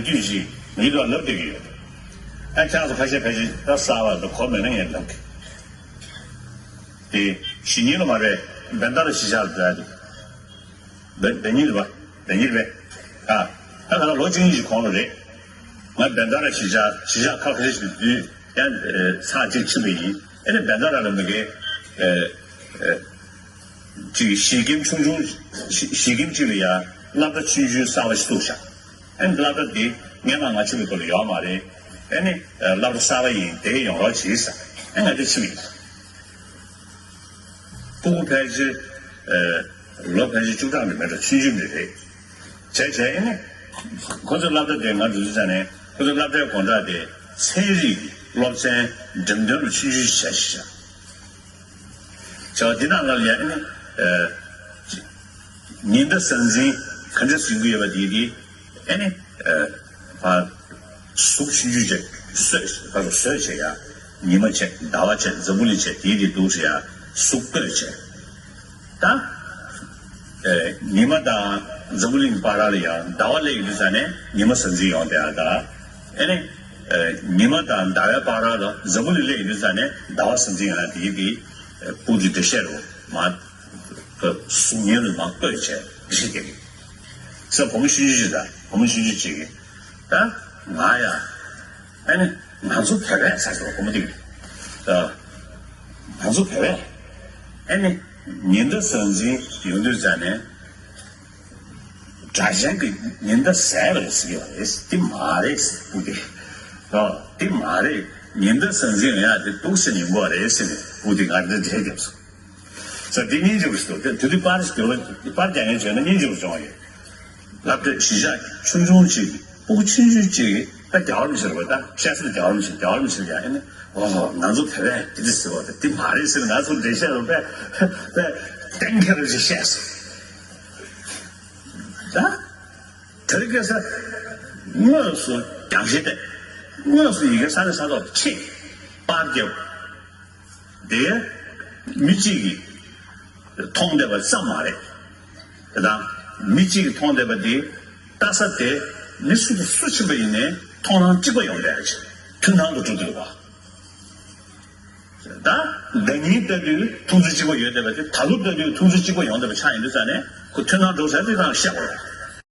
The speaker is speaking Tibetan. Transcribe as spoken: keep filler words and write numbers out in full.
དུས་ཅིག་ངའི་ཐོག་ལབ་བསྡད་ཀྱི་ཡོད། ཨ་ཁྱེད་ཚོ་ཁ་ཤས་ཁ་ཤས་ད་གསར་བ་ད་གོ་མེད་ན་ངས་ལབ་གི། དེ་གཞི་ཉིན་ལ་མ་རེད། བན་ད་ར་གཞིས་ཆགས་ལ་འགྲོ་ཡ་དེ། བན་བན་ཉིན་རེད་པ། བན་ཉིན་རེད་པས། ཨ་ད་ག་ལ་ལོ་གཅིག་གཉིས་ཀྱི་གོང་ལ་རེད། ང་བན་ད་ར་གཞིས་ཆགས་གཞིས་ཆགས་ཁག་ཁ་ཤས་ཤིག་ཏུ་དུས་ཡང་ཚར་གཅིག་ཕྱིན་པ་ཡིན། ཨེ་ནས་བན་ད་ར་ལ་མི་དགེ་ཨེ་ཨེ། ཅིག་གཞིས་ཁྱིམ་ཆུང་ཆུང་། གཞིས་གཞིས་ཁྱིམ་གཅིག་ལ་ཡང་སློབ་གྲྭ་ཆུང་ཆུང་གསར་པ་ཞིག་བཙུགས་བཞག་ཨ་ནི་སློབ་གྲྭ་འདི་སྔན་མ་ང་ཕྱིན་པའི་སྐབས་ལ་ཡོད་མ་རེད། ཨ་ནི་སློབ་གྲྭ་གསར་པ་ཡིན། དེ་ཡོང་རོགས་གྱིས་ཟེར། ཨ་ང་འདི་ཕྱིན་པ་ཡིན། སྤུ་གུ་ཕལ་ཆེར་ལོ་ཕལ་ཆེར་བཅུ་གྲངས་ལས་མེད་འགྲོ། ཆུང་ཆུང་འདི་རེད། བྱས་བྱས་ཨ་ནི་ཁོ་ཚོའི་སློབ་གྲྭ་དེ་ང་འགྲོ་དུས་ཙ་ནས་ཁོ་ཚོའི་སློབ་གྲྭའི་དགོང་དག་དེ་ཚན་རིག་གི་སློབ་ཚན་འགྲེམས་སྟོན་ལ་ཆུང་ཆུང་ཞིག་བྱས་ཤག་བྱ་བ་འདི་ནང་ལ་ཡང་ཨ་ནི། ཉི་ཟླ་ཟང་ཟིང་ག་འདྲ་ཟིན་གྱི་ཡོད་པ་དེ་དེ་ཨ་ནི། ཨ་གཟུགས་ཆུང་ཆུང་བྱས་བཟོས་བཟོས་བྱས་ཡ། ཉི་མ་བྱས། ཟླ་བ་བྱས། འཛམ་བུ་གླིང་བྱས། དེ་དེ་འདུག་ཟེར་ཡ། གཟུགས་བཀོད་བྱས། ད་ཉི་མ་དང་འཛམ་བུ་གླིང་བར་ལ་ཡང་ཟླ་བ་སླེབས་ཡོང་དུས་ཙ་ནས་ཉི་མ་ཟང་ཟིང་ཡོང་བསྡད་ཡ། ད་ཨ་ནི། ཉི་མ་དང་ཟླ་བའི་བར་ལ་འཛམ་བུ་གླིང་སླེབས་ཡོང་དུས་ཙ་ནས་ཟླ་བ་ཟང་ཟིང་ཡོང་ཡ་དེ་དེ་སྤུ་གུ་འགྲེལ་བཤད་རུ་མ། གཟུགས་བརྙན་ལ་མ་བཀོད་བྱས་འགྲེལ་བཤད་རྒྱག་གི། ས་བུ་མོ་ཆུང་ཆུང་ཅིག་དང་བུ་མོ་ཆུང་ཆུང་ཅིག་གིས་ད་ང་ཡ། ཨ་ནི་ང་ཚོ་བོད་པས་ཟེར་སོང་བུ་མོ་དེ་གིས། ད་ང་ཚོ་བོད་པས་ཨ་ནི་ཉི་ཟླ་ཟང་ཟིང་ཡོང་དུས་ཙ་ནས་སྒྲ་གཅན་གྱིས་ཉི་ཟླ་ཟད་པ་རེད་ཟེར་གྱི་ཡོད་རེད། དེ་མ་རེད་ཟེར་སྤུ་གུ་དེ། ད་དེ་མ་རེད། ཉི་ཟླ་ཟང་ཟིང་ཡོང་ཡ་དེ་འདུག་སེ་ཉིན་མོ་རེད་ཟེར་ནས་སྤུ་གུ་དེ་ང་འདི་འགྲེལ་བརྒྱབ་སོང་། ས་འདི་སྙིང་རྗེ་པོ་ཞིག་འདུག་དེ་དུས་དུས་པར་ཞིག་ཡོད་ལ་པར་རྒྱག་མཁན་བྱས་ན་སྙིང་རྗེ་པོ་བྱུང་བ་ཡོད། སློབ་གྲྭ་གཞིས་ཆགས་ཆུང་ཆུང་ཅིག་སྤུ་གུ་ཆུང་ཆུང་ཅིག་ད་རྒྱལ་བ་རིན་པོ་ཆེ་རེད་པ། ད་བཤད་ས་རྒྱལ་བ་རིན་པོ་ཆེ། རྒྱལ་བ་རིན་པོ་ཆེ་ལ་ཡང་ཨ་ནི་ཨོ་ཧོ་ང་ཚོ་བོད་པས་དེ་འདྲ་ཟེར་བ་དེ་དེ་མ་རེད་ཟེར། ང་ཚོ་འགྲེལ་བཤད་རུ་པས་པས་གཏན་འཁེལ་རུ་ཅིག་བཤད་སོང་། ད་དེ་རིང་ཁ་སང་དངོས་སུ་རྒྱང་ཤེལ་བལྟས། དངོས་སུ་ཡི་གེ་ས་ནས་ས་ཐོག་ཕྱིན། པར་བརྒྱབ། དེ་མི་གཅིག་གིས་མཐོང་བསྡད་པ་ཙམ་མ་རེད། དེ་དང་མི་གཅིག་གིས་མཐོང་བསྡད་པ་དེ་ལྟ་ས་དེ་མི་སུ་དང་སུ་ཕྱིན་པ་ཡིན་ནའི་མཐོང་སྣང་གཅིག་པ་ཡོང་བསྡད་ཡ་ཅིག་ཐུན་མཐང་དུ་འགྲོ་བསྡད་པ། ད་ཟླ་ཉིན་ལྟ་དུས་མཐོང་ཚུལ་གཅིག་པ་ཡོད་བསྡད་པ་དེ་ད་ལོ་ལྟ་དུས་མཐོང་ཚུལ་གཅིག་པ་ཡོང་བསྡད་པ་ཆགས་ཡིན་དུས་ཙ་ནས་ཁོ་ཐུན་མཐང་འགྲོ་ས་དེ་དང་བཤད་དགོས་རེད།